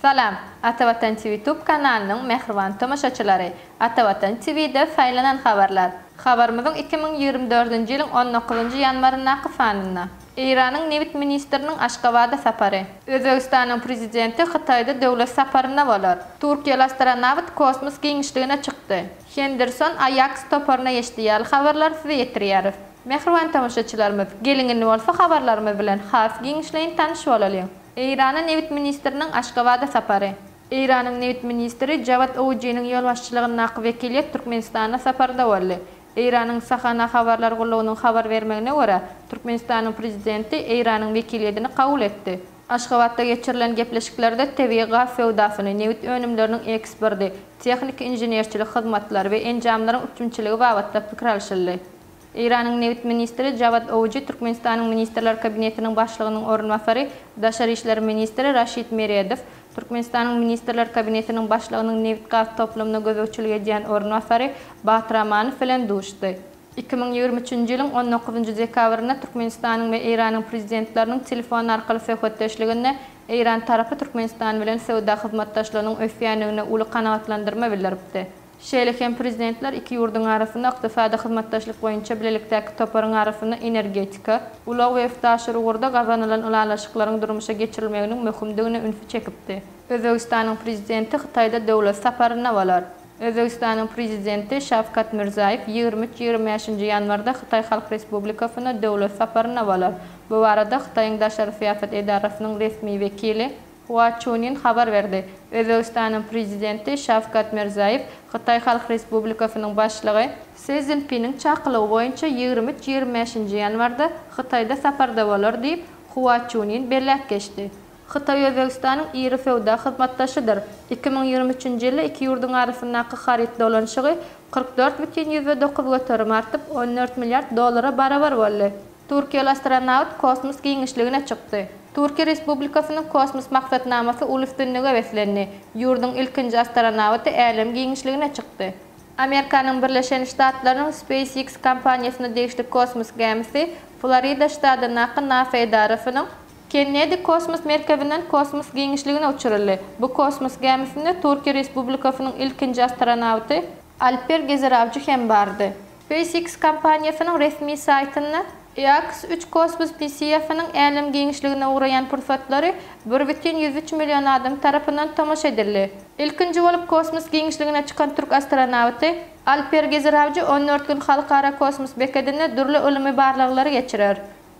Salam, Atavatan TV Tube kanalynyň mähriban tomaşaçylary! Atavatan TV-de saýlanan habarlar. Habarymyzyň 2024-nji ýylyň on dokuzynjy ýanwaryndaky sanynda. Eýranyň nebit ministriniň Aşgabada sapary. Özbegistanyň Prezidenti Hytaýda döwlet saparynda bolar. Türkiýeli astronawt kosmos giňişligine çykdy. Henderson Aýaks toparyna geçdi ýaly habarlary size ýetirýäris. Mähriban tomaşaçylarymyz, geliň indi bolsa habarlarymyz bilen has giňişleýin tanyş bolalyň. Eýrana nebit ministriniň Aşgabada sapary. Eýranyň nebit ministri Jawad Owjiniň ýolbaşçylygyndaky wekiliýet Türkmenistana saparda boldy. Eýranyň Sahana habarlar gullugynyň habar bermegine görä, Türkmenistanyň Prezidenti Eýranyň wekiliýedini kabul etdi. Aşgabatda geçirilen gepleşiklerde tebigy gaz söwdasyny, nebit önümleriniň eksporty, tehniki-inženerçilik hyzmatlary we enjamlaryň üpjünçiligi babatda pikir alşyldy. Eýranyň nebit ministri Jawad Owji Türkmenistanyň Ministrler Kabinetiniň Başlygynyň orunbasary, daşary işler ministri Raşid Meredow, Türkmenistanyň Ministrler Kabinetiniň Başlygynyň nebit-gaz toplumyna gözegçilik edýän orunbasary Batyr Amanow bilen duşdy. 2023-nji ýylyň on dokuzynjy dekabrynda Türkmenistanyň we Eýranyň Prezidentleriniň telefon arkaly söhbetdeşliginde eýran tarapy Türkmenistan bilen söwda hyzmatdaşlygynyň ösýändigine uly kanagatlandyrma bildiripdi. Şeýle hem Prezidentler iki ýurduň arasynda ykdysady hyzmatdaşlyk boýunça bilelikdäki toparyň arasynda energetika, ulag we üstaşyr ugurda gazanylan ylalaşyklaryň durmuşa geçirilmeginiň möhümdigine ünsi çekipdi. Özbegistanyň Prezidenti Hytaýda döwlet saparynda bolar. Özbegistanyň Prezidenti Şawkat Mirzaýew 23, 25-nji ýanwarda Hytaý Halk Respublikasyna döwlet saparynda bolar. Bu barada Hytaýyň daşary syýasat edarasynyň resmi wekili Hua Çunin habar berdi. Özbegistanyň Prezidenti Şawkat Mirzaýew Hytaý Halk Respublikasynyň Başlygy Si Szinpiniň çakylygy boýunça 23, 25-nji ýanwarda Hytaýda saparda bolar diýip, Hua Çunin belläp geçdi. Hytaý Özbegistanyň iri söwda hyzmatdaşydyr. 2023-nji ýylda iki ýurduň arasyndaky haryt dolanyşygy 44,9 artyp, 14 milliard dollara barabar boldy. Türkiýeli astronawt kosmos giňişligine çykdy. Türkiýe Respublikasynyň kosmos maksatnamasy uly üstünlige beslendi. Ýurduň ilkinji astronawty älem giňişligine çykdy. Amerikanyň Birleşen Ştatlarynyň SpaceX kompaniýasyna degişli kosmos gämisi Florida ştatyndaky nasa edarasynyň Kennedi kosmos merkezinden kosmos giňişligine uçuryldy. Bu kosmos gämisinde Türkiýe Respublikasynyň ilkinji astronawty Alper Gezerawjy hem bardy. SpaceX kompaniýasynyň resmi saýtynda Eax üç kosmos missiýasynyň älem giňişligine ugraýan pursatlary 1,103 million adam tarapyndan tomaşa edildi. Ilkinji bolup kosmos giňişligine çykan türk astronawty Alper Gezerawjy 14 gün Halkara kosmos bekedinde dürli ylmy barlaglary geçirer.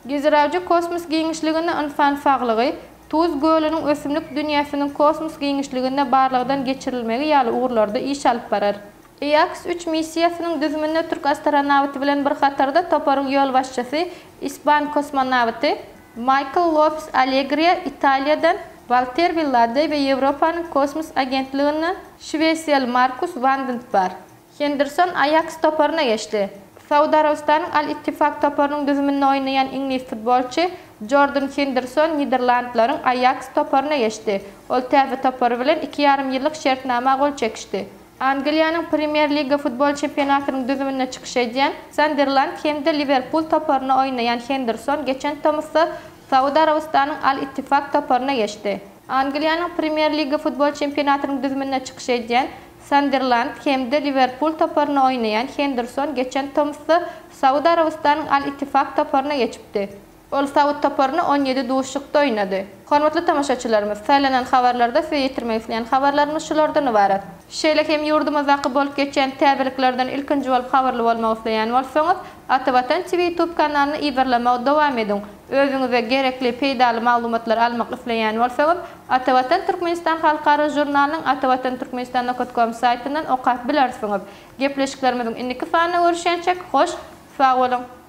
Gezerawjy kosmos giňişliginde ynsan saglygy, Tuz gölüniň ösümlik dünýäsiniň kosmos giňişliginde barlagdan geçirilmegi ýaly ugurlarda iş alyp barar. Eax üç missiýasynyň düzüminde türk astronawty bilen bir hatarda toparyň ýolbaşçysy, ispan kosmonawty Maýkl Lopes Alegriýa, Italiýadan Walter Willadei we Ýewropanyň kosmos agentliginden şwesiýaly Markus Wandnt bar. Henderson Aýaks toparyna geçdi. Saud Arabystanyň Al-Ittifak toparynyň düzüminde oýnaýan iňlis futbolçy Jordan Henderson Niderlandlaryň Aýaks toparyna geçdi. Ol täze topary bilen iki ýarym ýyllyk şertnama gol çekişdi. Angliýanyň Premýer Liga futbol çempionatynyň düzüminde çykyş edýän Sanderland hem-de Liwerpul toparynda oýnaýan Henderson geçen tomusda Saud Arabystanyň Al-Ittifak toparyna geçdi. Angliýanyň Premýer Liga futbol çempionatynyň düzüminde çykyş edýän Sanderland hem-de Liwerpul toparynda oýnaýan Henderson geçen tomusda Saud Arabystanyň Al-Ittifak toparyna geçipdi. Ol saud toparyna 17 duşuşykda oýnady. Hormatly tomaşaçylarymyz, saýlanan habarlarda size ýetirmek isleýän habarlarymyz şulardan ybarat. Şeýle hem ýurdumyzdaky bolup geçýän täzeliklerden ilkinji bolup habarly bolmak isleýän bolsaňyz, Atavatan TV YouTube kanalyny yzarlamagy dowam ediň. Özüňize gerekli, peýdaly maglumatlary almak isleýän bolsaňyz, Atavatan Türkmenistan halkara žurnalynyň atavatanturkmenistan.com saýtyndan okap bilersiňiz. Gepleşiklerimiziň indiki sanynda görüşýänçäk, hoş, sag boluň!